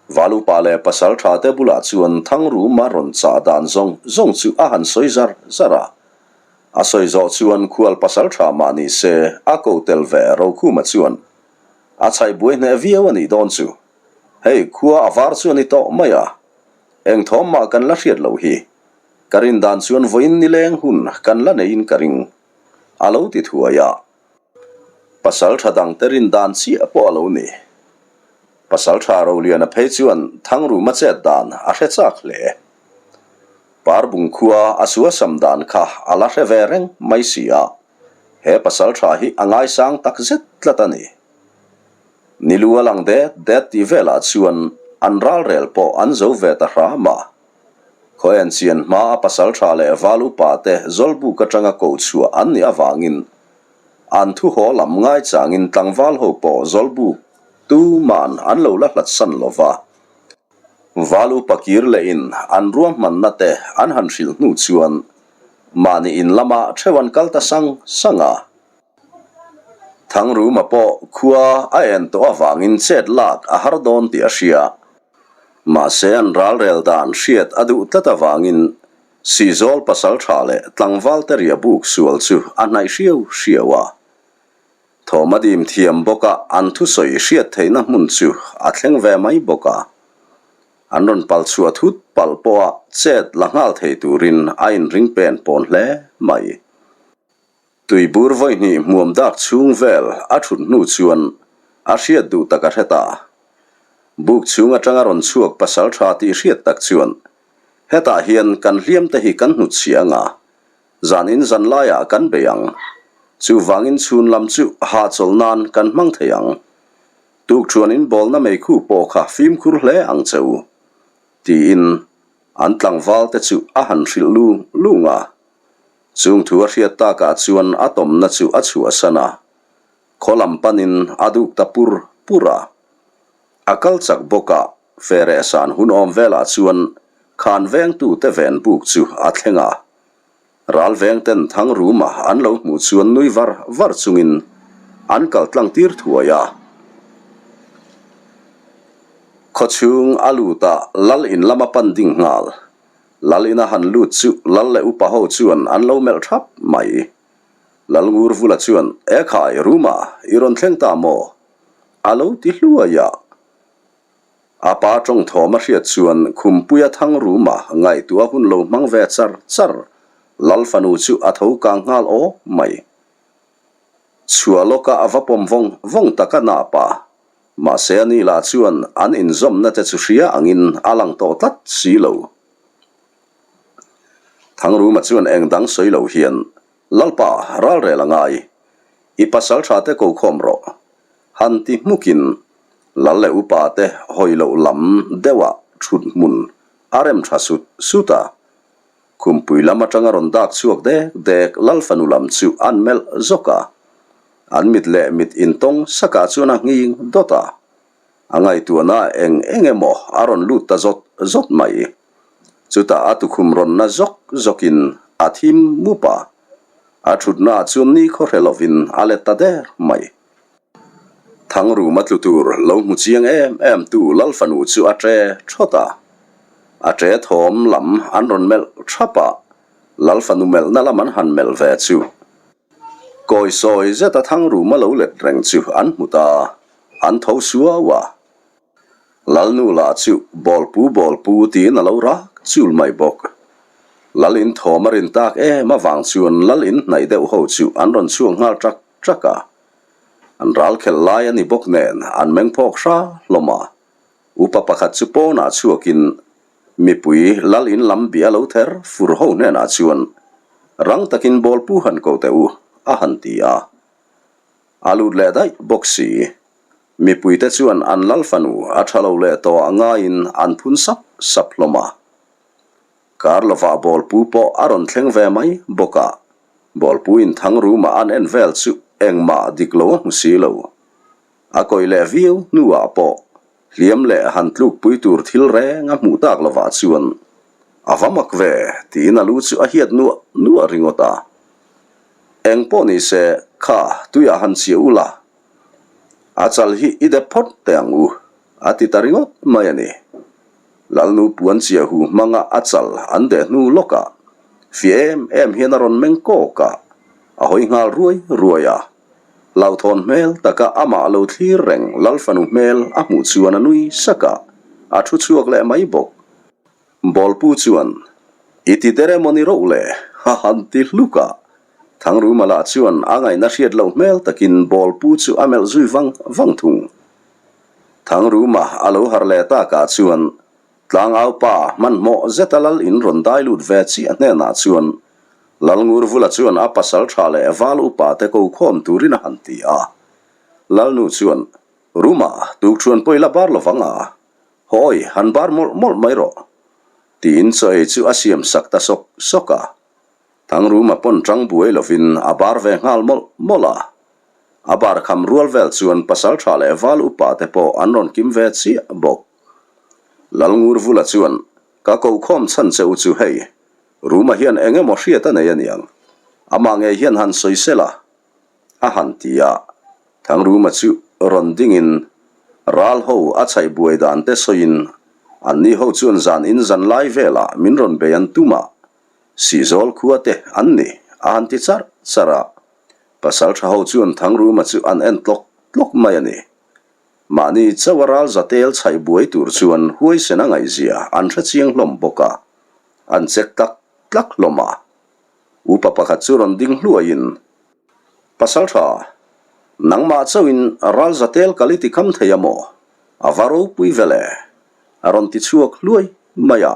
Valupa leh pasal tha te bulah chuan Thangruma rawn chah dan zawng zawng chu a han sawi zar zar a. A sawi zawh chuan khual pasal tha mah ni se a ko tel ve Rokhuma chuan a chhaih buai hneh viau a nih dawn chu. Hei khua a var chu a ni tawh mai a, eng thawm mah kan la hriat loh hi. Ka rin dan chuan vawiin nileng hun kan la neiin ka ring a lo ti thuai a. Pasal tha dangte rin dan chiah pawh a lo ni. Pasal tha Roliana phei chuan Thangruma chet dan a hre chak hle. Parbung khua a suasam dan kha a la hre ve reng mai si a, he pasal tha hi a ngaisang tak zet tlat a ni. Nilu a lang det det tih velah chuan an ralrel pawh an zo ve ta hram a. Khawian chian hma a pasal tha leh val upa te Zawlbuk atanga ko chhuah an nih avangin an thu haw lam ngaichangin tlangval ho pawh Zawlbuk tuman an lo la hlat san lo va. Val upa kir lehin an ruahmanna te an han hrilh hnu chuan mahni in lama theuh an kal ta sang sang a. Thangruma pawh khua a en tawh avangin chet lak a har dawn tih a hria. Mahse an ralrel dan hriat a duh tlat avangin Sihzawl pasal tha leh tlangval te ria buk sual chu a hnaih hriau hriau a. Thawm a dim thiam bawk a, an thusawi hriat theihna hmun chu a thleng ve mai bawk a. An rawn pal chhuah thut palh pawha chet la nghal thei turin a inring pen pawn hle mai. Tuibur vawihnih hmuam dak chhung vel a thut hnu chuan a hriat duh tak a hre ta. Buk chhung atanga rawn chhuak pasal tha tih hriat tak chuan hetah hian kan hliam te hi kan hnutchhiah anga zan in zan laiah kan bei ang. Chuvangin chhun lam chu hahchawlh nan kan hmang thei ang. Tukṭhuan in bawlna meikhu pawh kha fimkhur hle ang che u, tiin an tlangval te chu a han hrilh lung lung a. Chung thu a hriat takah chuan a tawmna chu a chhuahsan a, khaw lam panin a duk ta pur pur a. A kal chak bawk a, Ferehsan hun awm velah chuan khan vengtute ven buk chu a thleng a. Ral vengten Thangruma an lo hmuh chuan nui var var chungin an kal tlang tir thuai a. Khawchhung a lut a, Lal in lama pan ding nghal. Lal ina han lut chu Lal leh upa ho chuan an lo melh thap mai. Lal Ngurvula chuan, Ekhai, Ruma, i rawn thleng ta maw? A lo ti hluai a. A pa tawng thawm a hriat chuan Khumpuia Thangruma ngaihtuah hun lo hmang ve char char Lal fanu chu a tho kang nghal aw mai. Chhuah lawka a va pawm vawng vawng tak a nap a, mahse ani lah chuan an inzawmna te chu hria angin a lang tawh tlat si lo. Thangruma chuan eng dang sawi lo hian, Lalpa, ralrel a ngai, i pasal tha te ko khawm rawh. Han ti hmukin Lal leh upa te hawi loh lam deuhah thut hmun a rem tha sut sut a. Khumpui lam atanga rawn dak chhuak dek dek Lal fanu lam chu an melh zawk a. An mit leh mit intawng sakah chuan a nghing dawt a. A ngaihtuahna eng eng emaw a rawn lut ta zawt zawt mai. Chutah a tukhum rawn na zawk zawkin a thim mup a. A thutnaah chuan nikhaw hre lovin a let ta der mai. Thangruma tlu tur lo hmu chiang em em tu Lal fanu chu a ṭe ṭhawt a. A ṭe thawm lam an rawn melh ṭhap a, Lal fanu melhna lam an han melh ve chu. Kawi sawi zeta Thangruma lo let reng chu an hmu ta, an tho suau a. Lalnu lah chu bawlpu bawlpu tiin a lo rak chul mai bawk. Lal in thawm a rin tak em avang chuan Lal in hnaih deuh ho chu an rawn chhuak nghal ṭak ṭak a. An ral khelh lai a ni bawk nen an meng phawk hra hlawm a. Upa pakhat chu pawnah chhuakin mipui lal in lam bia lo ther fur ho hnenah chuan rang takin bawlpu han ko teh u a han ti a. A lut leh daih bawk si. Mipuite chuan an lal fanu a tha lo leh tawh ah ngaiin an phun sap sap hlawm a. Kar lovah bawlpu pawh a rawn thleng ve mai bawk a, bawlpuin Thangruma an en vel chu engmah dik lo a hmu si lo. A kawih leh viau hnuah pawh hliam leh han tlukpui tur thil reng a hmuh tak lovah chuan a va mak ve tiin a lu chu a hiat nuah nuah ringawt a. Eng pawh ni se kha tuiah han chhiah ula, a chal hi i dep phawt teh ang u a ti ta ringawt mai a ni. Lalnu puan chiah hu hmanga a chal an deh hnu lawkah fia em em hian a rawn meng kawk a, a hawi nghal ruai ruai a. Hlauhthawn hmel taka amah lo thlir reng Lal fanu hmel a hmuh chuan a nui sak a, a thu chhuak leh mai bawk. Bawlpu chuan, I ti der emaw ni roh le? a han ti hluk a. Thangruma lah chuan a ngaihna hriat loh hmel takin Bawlpu chu a melh zui vang vang thung. Thangruma a lo harh leh takah chuan Tlangaupa hmanhmawh zeta lal in rawn dai lut ve chiah hnenah chuan Lalngurvula chuan a pasal tha leh val upa te ko khawm turin a han ti a. Lalnu chuan, Ruma, tukṭhuan pawh i la bar lovang a, hawi han bar mawlh mawlh mai rawh, tiin chaw ei chu a siam sak ta sawk sawk a. Thangruma pawn ṭang buai lovin a bar ve nghal mawlh mawlh a. A bar kham rual vel chuan pasal tha leh val upa te pawh an rawn kim ve chiah bawk. Lalngurvula chuan, Ka kokhawm chhan che u chu hei, Ruma hian eng emaw hriat a nei a niang. Amah ngei hian han sawi sel a, a han ti a. Thangruma chu rawn dingin ral ho a chhaih buai dan te sawiin anni ho chuan zan in zan lai velah min rawn bei an tum a, Sihzawl khua te an ni, a han ti charh charh a. Pasal tha ho chuan Thangruma chu an en tlawk tlawk mai a ni. Mahni chauh a ral zatel chhaih buai tur chuan huaisen a ngaihzia an hre chiang hlawm bawk a, an chek tlak tlak hlawm a. Upa pakhat chu rawn ding hluaiin, Pasal tha, nangmah chauhin ral zatel kal i ti kham thei a maw? A va ropui vel e! A rawn ti chhuak hluai mai a.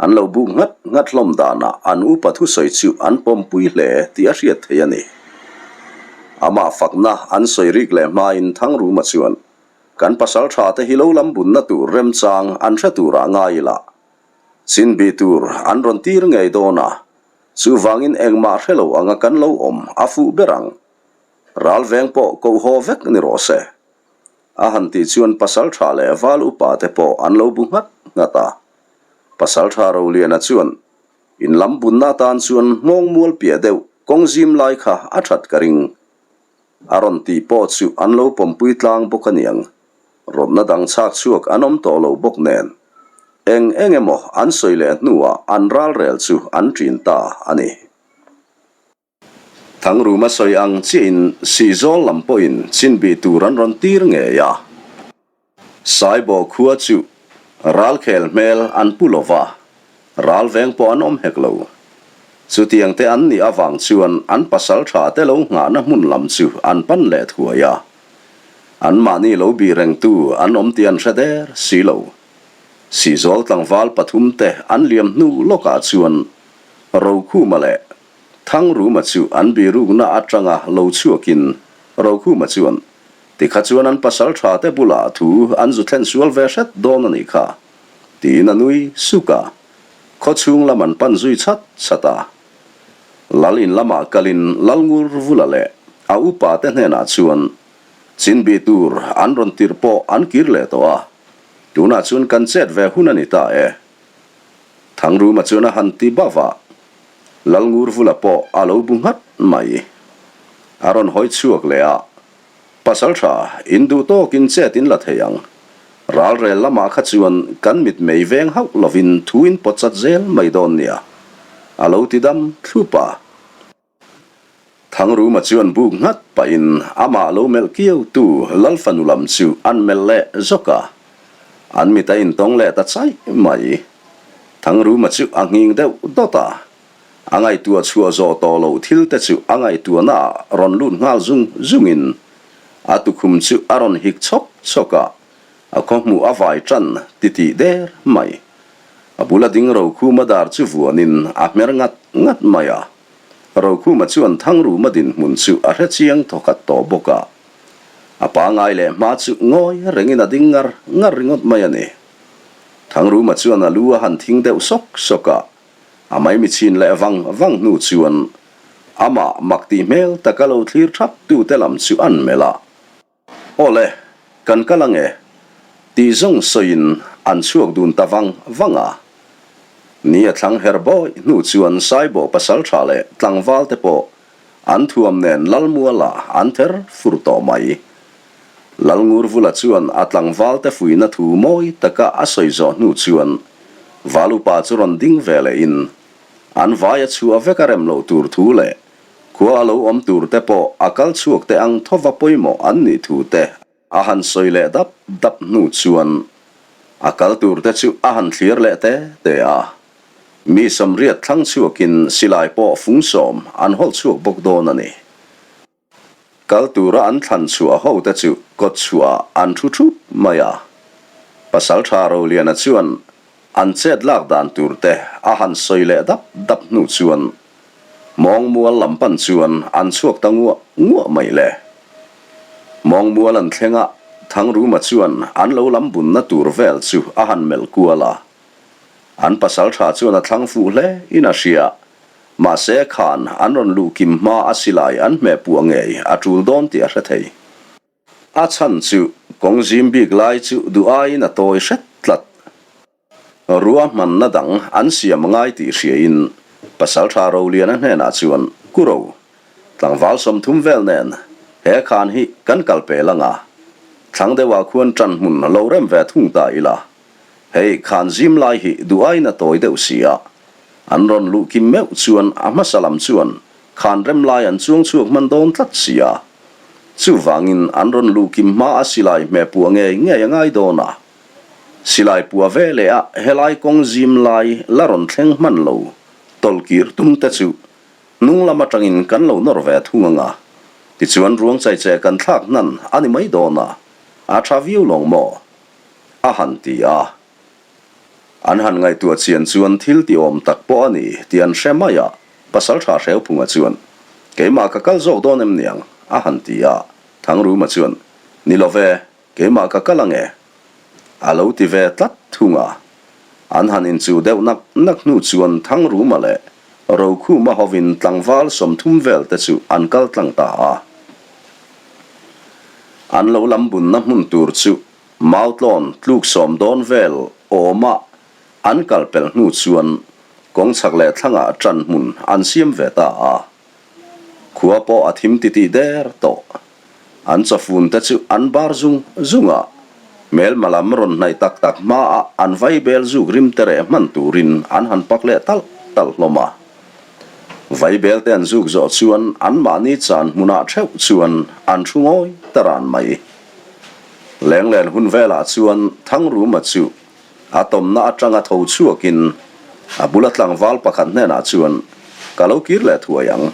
An lo buk nghat nghat hlawm danah an upa thusawi chu an pawmpui hle tih a hriat theih a ni. Amah fakna an sawi rik leh hmain Thangruma chuan, Kan pasal tha te hi lo lam bunna tur remchang an hre turah ngai ila. Chin bih tur an rawn tir ngei dawn a, chuvangin engmah hre lo anga kan lo awm a fuh ber ang. Ral veng pawh koh haw vek ni rawh se. A han tih chuan pasal tha leh val upa te pawh an lo bu nghat nghat a. Pasaltha Roliana chuan. In lam bunna atan chuan hmawng mual piah deuh kawng zim lai kha a that ka ring. A rawn tih pawh chu an lo pawmpui tlang bawk a niang. Rawtna dang chhak chhuak an awm tawh lo bawk nen. Eng eng emaw an sawi leh hnuah an ralrel chu an ṭin ta a ni. Thangruma sawi ang chiahin Sihzawl lam pawhin chinbih tur an rawn tir ngei a. Saibawh khua chu ralkhel hmel an pu lo va, ralveng pawh an awm hek lo. Chutiang te an nih avang chuan an pasal tha te lo nghahna hmun lam chu an pan leh thuai a. Anmahni lo bih rengtu an awm tih an hre der si lo. Sihzawl tlangval pathum te an liam hnu lawkah chuan Rokhuma leh Thangruma chu an birukna atanga lo chhuakin Rokhuma chuan, Tikha chuan an pasal tha te bulah thu an zu thlen sual ve hret dawn a nih kha, tiin a nui suk a. Khawchhung lam an pan zui chhat chhat a. Lal in lamah kalin Lalngur Vula leh a upa te hnenah chuan chinbih tur an rawn tirh pawh an kir leh tawh a, tunah chuan kan chet ve hun a ni ta e. Thangruma chuan a han ti bauh a, Lalngurvula pawh a lo bu nghat mai. A rawn hawi chhuak leh a, Pasal tha, in duh tawkin chet in la thei ang. Ralrel lamah kha chuan kan mit mei veng hauh lovin thu in pawt chat zel mai dawn nia, a lo ti dam thlup a. Thangruma chuan buk nghat pahin amah lo melh kiautu Lalfanu lam chu an melh leh zawk a, an mit a intawng leh ta chaih mai. Thangruma chu a nghing deuh dawt a, a ngaihtuah chhuah zawh tawh loh thil te chu a ngaihtuahna ah rawn lut nghal zung zungin a tukhum chu a rawn hik chhawk chhawk a, a khawhmuh a vai tan titih der mai. A bula ding Rokhuma dar chu vuanin a hmer ngat ngat mai a. Rokhuma chuan Thangruma dinhmun chu a hre chiang thawkhat tawh bawk a. A pangai leh hma chu ngawi rengin a ding ngar ngar ringawt mai a ni. Thangruma chuan a lu a han thing deuh sawk sawk a, a maimichhin leh vang vang hnu chuan amah mak tih hmel taka lo thlir thap tute lam chu an melh a. Awle, kan kal ange, tih zawng sawiin an chhuak dun ta vang vang a. Ni a thlang her bawih hnu chuan Saibawh pasal tha leh tlangval te pawh an thuam nen Lalmuala an ther fur tawh mai. Lalngurvula chuan a tlangval te fuihna thu mawi taka a sawi zawh hnu chuan Valupa chu rawn ding ve lehin an vai a chhuah vek a rem loh tur thu leh Khua a lo awm tur te pawh a kal chhuak te ang thova pawimawh an nih thu te a han sawi leh dap dap hnu chuan a kal tur te chu a han thlir leh te te a. Mi samriat thlang chhuakin silai pawh fung sawm an hawlh chhuak bawk dawn a ni. Kal tura an thlan chhuah ho te chu kawt chhuah ah an thu thup mai a. Pasaltha Roliana chuan an chet lak dan tur te a han sawi leh dap dap hnu chuan Mawngmual lam pan chuan an chhuak ta nguah nguah mai le. Mawngmual an thleng a, Thangruma chuan an lo lam bunna tur vel chu a han melh kual a. An pasal tha chuan a thlang fuh hle in a hria. Mahse khan an rawn luh kim hma a silai an hmeh puah ngei a tul dawn tih a hre thei. A chhan chu kawng zim bik lai chu duh aiin a tawi hret tlat. Ruahmanna dang an siam ngai tih hriain Pasaltha Roliana hnenah chuan, Kuro, tlangval 30 vel nen he khan hi kan kal pel anga, thlang deuhah khuan ṭan hmun lo rem ve thung ta ila, hei khan zim lai hi duh aiin a tawi deuh si a, an rawn luh kim meuh chuan a hmasa lam chuan khan rem lai an chuang chhuak hman dawn tlat si a, chuvangin an rawn luh kim hma a silai hmeh puah ngei ngei a ngai dawn a. Silai pua ve leh a helai kawng zim lai la rawn thleng hman lo tawlhkir tum te chu hnung lam atangin kan lo nawr ve thung ang a, tichuan ruang chaicheh kan thlak hnan a ni mai dawn a, a tha viau lawng maw? a han ti a. An han ngaihtuah chian chuan thil ti awm tak pawh a ni tih an hre mai a, Pasaltha Hreuphunga chuan, Keimah ka kal zawk dawn em niang? a han ti a, Thangruma chuan, Ni lo ve, Keimah ka kal ange? A lo ti ve tlat thung a. An han inchuh deuh nak nak hnu chuan Thangruma leh Rokhuma hovin tlangval 30 vel te chu an kal tlang ta a. An lo lam bunna hmun tur chu Mautlawn tluk sawm dawn vel awmah an kal pelh hnu chuan. Kawng chhak leh thlangah ṭan hmun an siam ve ta a. Khua pawh a thim titih der tawh. An chawfun te chu an bar zung zung a, hmelma lam rawn hnaih tak tak hmaah an vaibel zuk rim te reh hman turin an han pak leh talh talh hlawm a. Vaibel te an zuk zawh chuan anmahni chan hmunah theuh chuan an thu ngawi ta ran mai. Lenglen hun velah chuan Thangruma chu A tawmna atanga tho chhuakin a bula tlangval pakhat hnenah chuan, Ka lo kir leh thuai ang,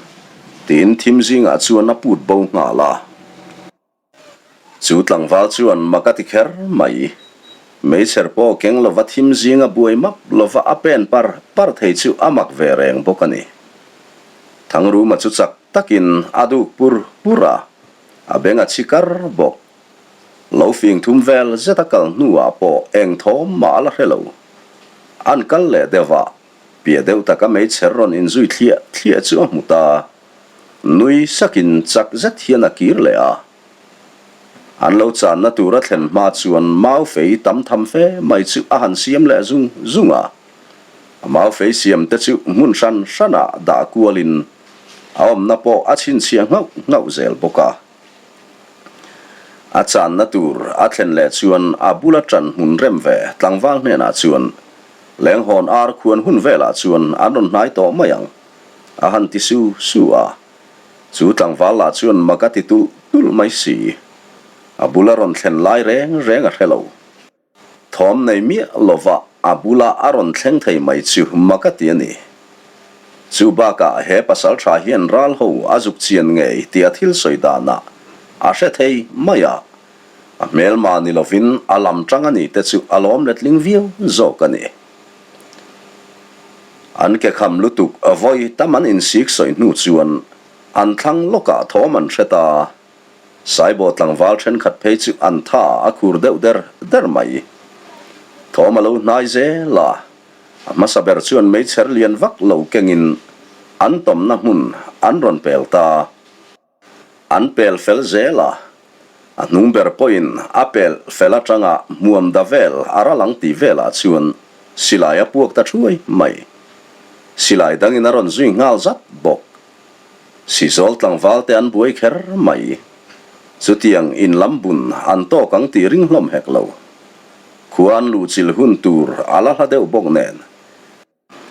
tiin thim zingah chuan a put bo nghal a. Chu tlangval chuan mak a ti kher mai. Meichher pawh keng lova thim zinga buai map lova a pen par par thei chu a mak ve reng bawk a ni. Thangruma chu chak takin a duk pur pur a, a beng a chhi kar bawk. Lo fing thum vel zet a kal hnuah pawh eng thawm mah a la hre lo. An kal leh deuh a, piah deuh taka meichher rawn inzui thliah thliah chu a hmu ta. Nui sakin chak zet hian a kir leh a. An lo channa tur a thlen hma chuan mau fei tam tham fe mai chu a han siam leh zung zung a. A mau fei siam te chu hmun hran hranah dah kualin a awmna pawh a chhinchhiah nghauh nghauh zel bawk a. A channa tur a thlen leh chuan a bula ṭan hmun rem ve tlangval hnenah chuan Lenghawn ar khuan hun velah chuan an rawn hnai tawh mai ang, a han ti su su a. Chu tlangval lah chuan mak a ti tulh tulh mai si. A bula rawn thlen lai reng reng a hre lo. Thawm nei miah lova a bula a rawn thleng thei mai chu mak a ti a ni. Chu bakah he pasal tha hian ral ho a zuk chian ngei tih a thil sawi danah a hre thei mai a, a hmelma ni lovin a lam tang a ni te chu a lawm letling viau zawk a ni. An ke kham lutuk vawi tam an insik sawi hnu chuan an thlang lawkah thawm an hre ta. Saibaw tlangval thenkhat phei chu an tha a khur deuh der der mai. Thawm a lo hnai zel a, a hmasa ber chuan meichher lian vak lo kengin an tawmna hmun an rawn pel ta. An pel fel zel a, a hnung ber pawhin a pel fel atanga hmuam da vel a ral ang tih velah chuan silai a puak ta thuai mai. Silai dangin a rawn zui nghal zat bawk. Sizawl tlangval te an buai kher mai. Chutiang in lam bun an tawk ang tih ring hlawm hek lo. Khua an luhchilh hun tur a la hla deuh bawk nen.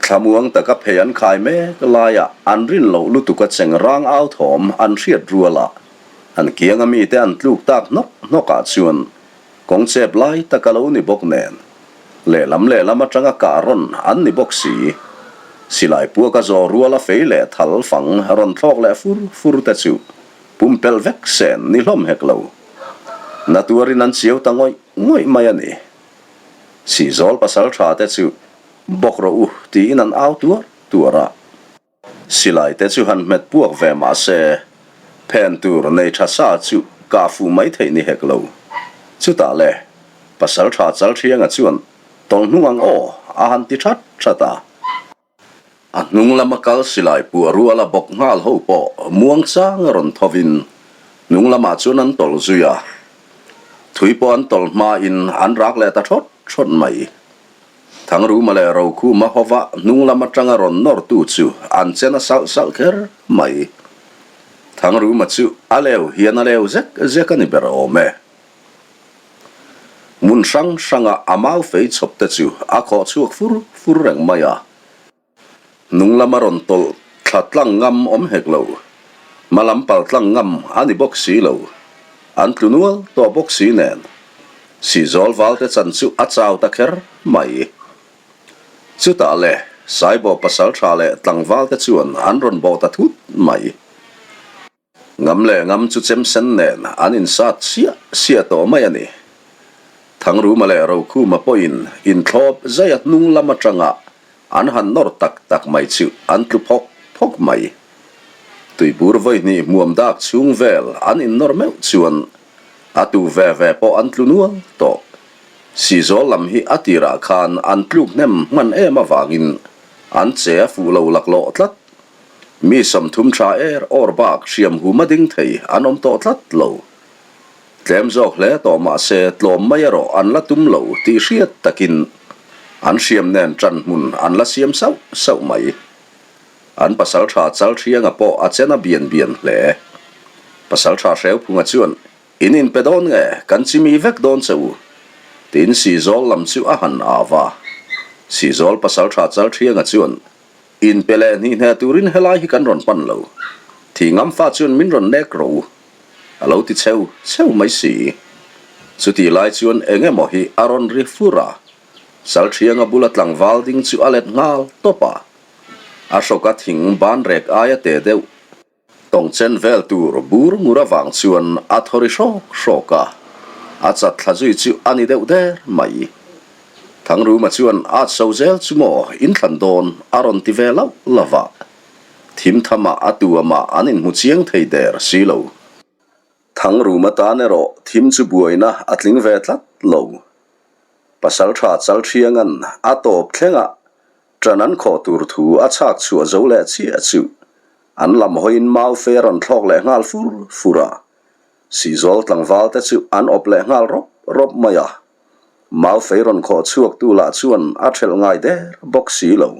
Thlamuang taka phei an khai mek laiah an rin loh lutuk a cheng rang au thawm an hriat rualah an kianga mite an tluk tak hnawk hnawkah chuan Kawng chep lai tak a lo ni bawk nen, lehlam lehlam atanga kah rawn an ni bawk si. Silai puak a zawh rual a fei leh thal fang rawn thlawk leh fur fur te chu pumpelh vek sen ni hlawm hek lo. Na tuarin an chiau ta ngawih ngawih mai a ni. Sihzawl pasal tha te chu bawk rawh u tiin an au tuar tuar a. Silai te chu han hmet puak ve mah se, phen tur nei tha sa chu kah fuh mai theih ni hek lo. Chutah le, pasal tha Chalthianga chuan tawlh hnung ang aw a han ti that that a. A hnung lama kal silai puah ruala bawk nghal ho pawh muangchang a rawn thovin hnung lamah chuan an tawlh zui a. Thui pawh an tawlh hmain an rak leh ta thawt thawt mai. Thangruma leh Rokhuma hova hnung lam atanga rawn nawrtu chu an chen a salh salh kher mai. Thangruma chu a leu hian a leu zek zek a ni ber awm e. Hmun hrang hranga a mau fei chhawp te chu a khawh chhuak fur fur reng mai a. Hnung lama rawn tawlh thla tlang ngam awm hek lo. Hma lam pal tlang ngam a ni bawk si lo. An tlu nual tawh bawk si nen. Sihzawl valte chan chu a chau ta kher mai. Chutah le, Saibawh pasal tha leh tlangvalte chuan an rawn bawh ta thut mai. Ngam leh ngam chu chem sen nen an insat siah siah tawh mai a ni. Thangruma leh Rokhuma pawhin inthlawp zaia hnung lam atanga an han nawr tak tak mai chu an tlu phawk phawk mai. Tuibur vawihnih hmuam dak chhung vel an innawr meuh chuan a tu ve ve pawh an tlu nual tawh. Sihzawl lam hi a tirah khan an tluk hnem hman em avangin an che a fuh lo laklawh tlat. Mi 30 tha er awr bak hriam hum a ding thei an awm tawh tlat lo. Tlem zawk hle tawh mah se tlawm mai erawh an la tum lo tih hriat takin. An hriam nen ṭan hmun an la siam sauh sauh mai. An pasalṭha Chalṭhianga pawh a chen a bian bian hle. Pasalṭha Hreuphunga chuan, In inpe dawn nge, kan chimi vek dawn che u? Tiin Sihzawl lam chu a han au va. Sihzawl pasalṭha Chalṭhianga chuan, Inpe leh hnih hneh turin helai hi kan rawn pan lo. Thingam fa chuan min rawn nek rawh u. A lo ti cheu cheu mai si. Chutih lai chuan eng emaw hi a rawn ri fur a, Chalṭhianga bula tlangval ding chu a let nghal tawp a. A hrawka thing ban rek aia te deuh tawng chen vel tur bur ngur avang chuan a thaw ri hrawk hrawk a, a chat thla zui chu a ni deuh der mai. Thangruma chuan at so zel chu maw inthlan dawn a rawn ti ve lauh lauh a, thim thamah a tu amah an inhmu chiang thei der si lo. Thangruma tan erawh thim chu buaina a tling ve tlat lo. Pasaltha Chalthianga'n a tawp thlengah ṭan an khawh tur thu a chhak chhuah zo leh chiah chu an lam hawiin mau fe a rawn thlawk leh nghal fur fur a. Sihzawl tlangval te chu an awp leh nghal rawp rawp mai a. Mau fei rawn khawh chhuaktu lah chuan a ṭhelh ngai der bawk si lo.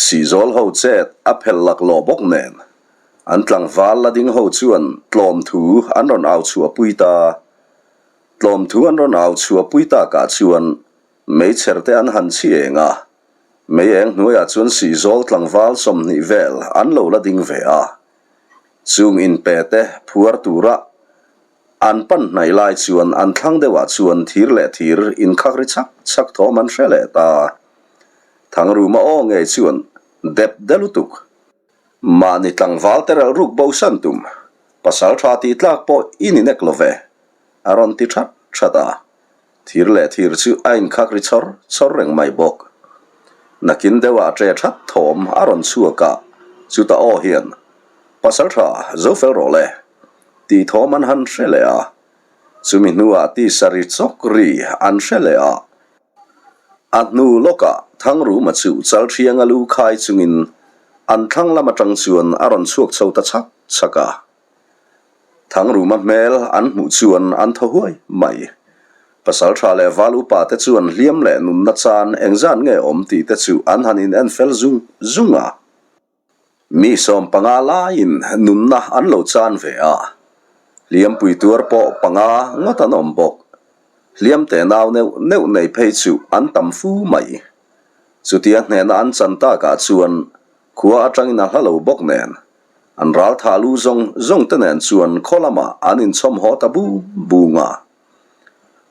Sihzawl ho chet a phelh laklawh bawk nen an tlangval la ding ho chuan tlawm thu an rawn au chhuahpui ta. Tlawm thu an rawn au chhuahpui takah chuan meichher te an han chhi eng a, mei eng hnuaiah chuan Sihzawl tlangval 20 vel an lo la ding ve a. Chung inpe te phuar tura an pan hnaih lai chuan an thlang deuhah chuan thir leh thir inkhak ri chak chak thawm an hre leh ta. Thangruma aw ngei chuan dep de lutuk. Mahni tlangval te relh ruk bo san tum, pasal tha tih tlak pawh i ni nek lo ve, a rawn ti that that a. Thir leh thir chu a inkhak ri chawr chawr reng mai bawk. Nakin deuhah ṭe that thawm a rawn chhuak a, chutah aw hian, Pasal tha, zo fel rawh le, tih thawm an han hre leh a. Chumi hnuah tisa ri chawk ri an hre leh a. A hnu lawkah Thangruma chu Chalṭhianga lu khai chungin an thlang lam aṭang chuan a rawn chhuak chho ta chhak chhak a. Thangruma hmel an hmuh chuan an thaw huai mai. Pasalṭha leh val upa te chuan hliam leh nunna chan engzat nge awm tih te chu an han in en fel zung zung a. Mi 15 laiin nunna an lo chan ve a, hliampui tuar pawh panga ngawt an awm bawk. Hliam te nau neuh neuh nei phei chu an tam fu mai. Chutia hnehna an chan takah chuan khua atangin a hla lo bawk nen, An ral tha lu zawng zawng te nen chuan khaw lamah an inchhawm haw ta bung bung a.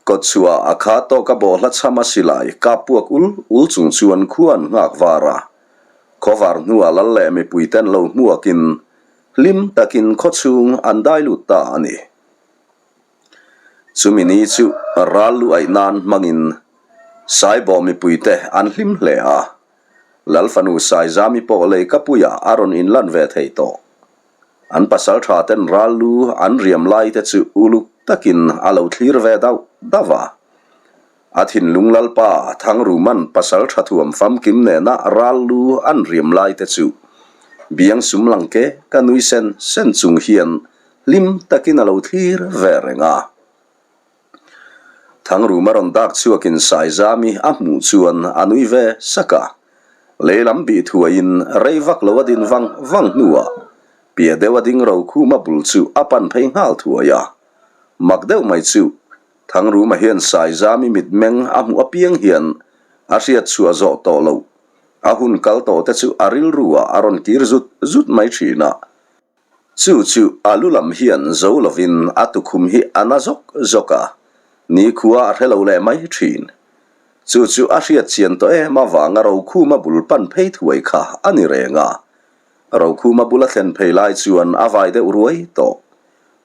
Kawtchhuah a kha tawk a bawhhla chham a silai kap puak ul ul chung chuan khua an nghak var a. Khaw var hnuah lal leh mipui ten lo hmuakin hlim takin khaw chhung an dai lut ta a ni. Chumi ni chu ral lu aih nan hmangin Saibawh mipuite an hlim hle a. Lal fanu Saizami pawh lei ka puia a rawn inlan ve thei tawh. An pasal tha ten ral lu an riam lai te chu uluk takin a lo thlir ve dauh dauh a. A thinlung Lalpa Thangruman pasal tha thuam famkim nena ral lu an riam lai te chu biang sum lang ke ka nui sen sen chung hian hlim takin a lo thlir ve reng a. Thangruma rawn dak chhuakin Saizami a hmuh chuan a nui ve sak a. Lei lam bih thuaiin rei vak lo a din vang vang hnuah piah deuh a ding Rokhuma bul chu a pan phei nghal thuai a. Mak deuh mai chu Thangruma hian Saizami mitmeng a hmuh apiang hian a hriat chhuah zawh tawh loh. A hun kal tawh te chu a rilru ah a rawn kir zut zut mai thin a. Chu chu a lu lam hian zo lovin a tukhum hi a na zawk zawk a, nikhua a hre lo leh mai thin. Chu chu a hriat chian tawh em avanga Rokhuma bul pan phei thuai kha a ni reng a. Rokhuma bula thlen phei lai chuan a vai deuh ruai tawh.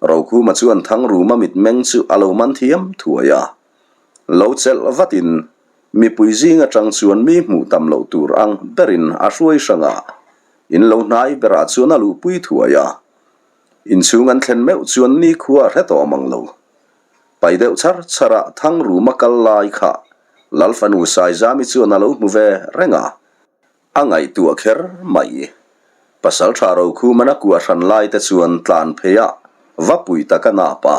Rokhuma chuan Thangruma mitmeng chu a lo man thiam thuai a. Lo chelh vatin mipui zing atang chuan mi hmuh tam loh tur ang berin a hruai hrang a. In lo hnai berah chuan a luhpui thuai a, inchhung an thlen meuh chuan nikhua a hre tawh mang lo. Pai deuh char char a Thangruma kal lai kha Lal fanu Saizami chuan a lo hmu ve reng a, a ngaihtuah kher mai. Pasalṭha Rokhumana kuah hran lai te chuan tlan phei a va pui tak a nap a,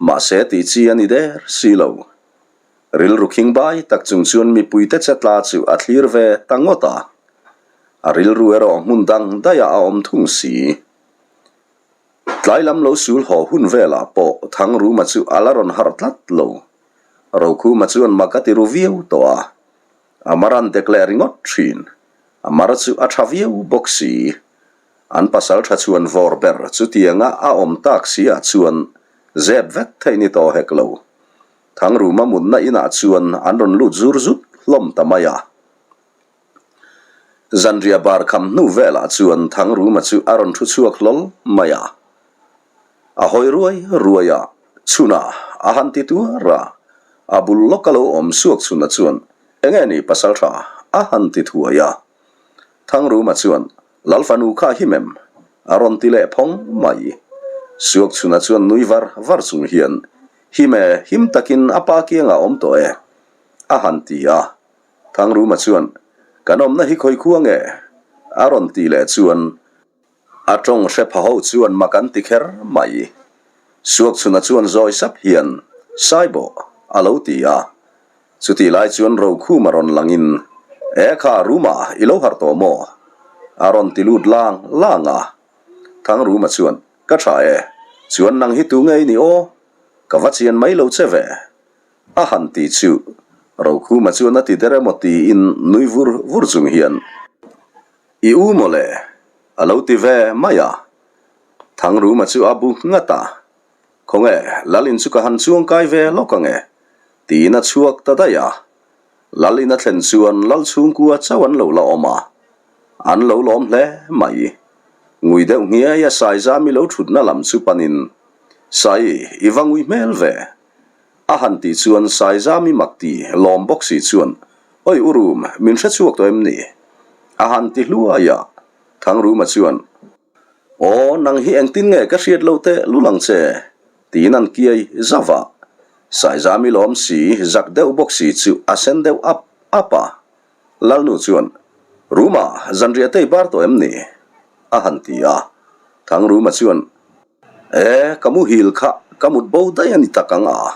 mahse tih chi a ni der si lo. Rilru khingbai tak chung chuan mipuite chetla chu a thlir ve ta ngawt a. A rilru erawh hmun dang daihah a awm thung si. Tlai lam lo sul haw hun velah pawh Thangruma chu a la rawn harh tlat lo. Rokhuma chuan mak a ti ru viau tawh a. A mar an dek leh ringawt thin. A mar chu a tha viau bawk si. An pasal tha chuan vawr ber chutianga a awm tak si ah chuan zep vek theih ni tawh hek lo. Thangruma mutna inah chuan an rawn lut zur zut hlawm ta mai a. Zanriah bar kham hnu velah chuan Thangruma chu a rawn thu chhuak hlawl mai a. A hawi ruai ruai a, chhunah a han ti tuar a. A bul lawka lo awm suak chhunah chuan, Enge ni pasal tha? a han ti thuai a. Thangruma chuan, Lal fanu kha him em? A rawn ti leh phawng mai. Suak chhunah chuan nui var var chung hian, Him e, him takin a pa kiangah awm tawh e, a han ti a. Thangruma chuan, Kan awmna hi khawi khua nge? A rawn ti leh chuan, A tawng hre pha ho chuan mak an ti kher mai. Suak chhunah chuan zawi sap hian, Saibawh, a lo ti a. Chutih lai chuan Rokhum a rawn langin, E kha, Ruma, i lo harh tawh maw? A rawn ti lut lang lang a. Thangruma chuan, Ka tha e, chuan nang hi tu nge i nih aw? Ka va chian mai lo che ve. A han ti chu Rokhuma chuan a ti der emaw tiin nui vur vur chung hian, I u mawle, a lo ti ve mai a. Thangruma chu a bu nghat a, Khawnge, Lalin chu ka han chuang kai ve lawk ang e, tiin a chhuak ta daih a. Lalin a thlen chuan Lal chhungkua chauh an lo la awm a, an lo lawm hle mai. Ngui deuh nghiai a Saizami lo thutna lam chu panin, Sai, i va ngui hmel ve. A han tih chuan Saizami mak ti lawm bawk si chuan, Oi u Rum, min hre chhuak tawh em ni? A han ti hluai a. Thangruma chuan, Aw, nang hi engtin nge ka hriat lo teh lul ang che? tiin an kiai zauh a. Saizami lawm si, zak deuh bawk si chu a sen deuh ap ap a. Lalnu chuan, Ruma, zanriah te i bar tawh em ni? a han ti a. Thangruma chuan, E, ka muhil kha ka mut bo daih a ni tak ang a,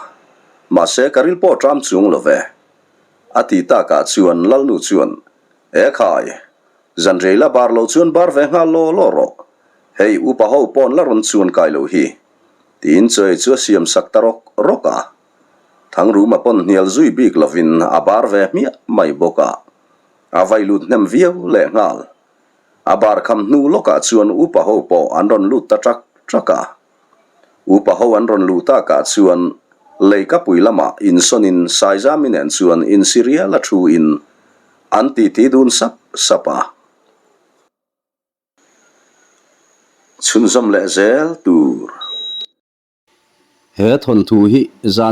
mahse ka ril pawh ṭam chung lo ve. A ti takah chuan Lalnu chuan, E khai, zanrei la bar lo chuan bar ve nghal law law rawh, hei upa ho pawn la rawn chuan kai lo hi, tiin chawi chu a siam sak ta rawk rawk a. Thangruma pawn hnial zui bik lovin a bar ve hmiah mai bawk a, a vai lut hnem viau lehnghal. A bar kham hnu lawkah chuan upa ho pawh an rawn lut ta ṭak ṭak a. Upa ho an rawn luh takah chuan leikapui lamah insawnin Saizami nen chuan insi rial a thuin an titi dun sap sap a. Chhunzawm leh zel tur. He thawnthu hi zan.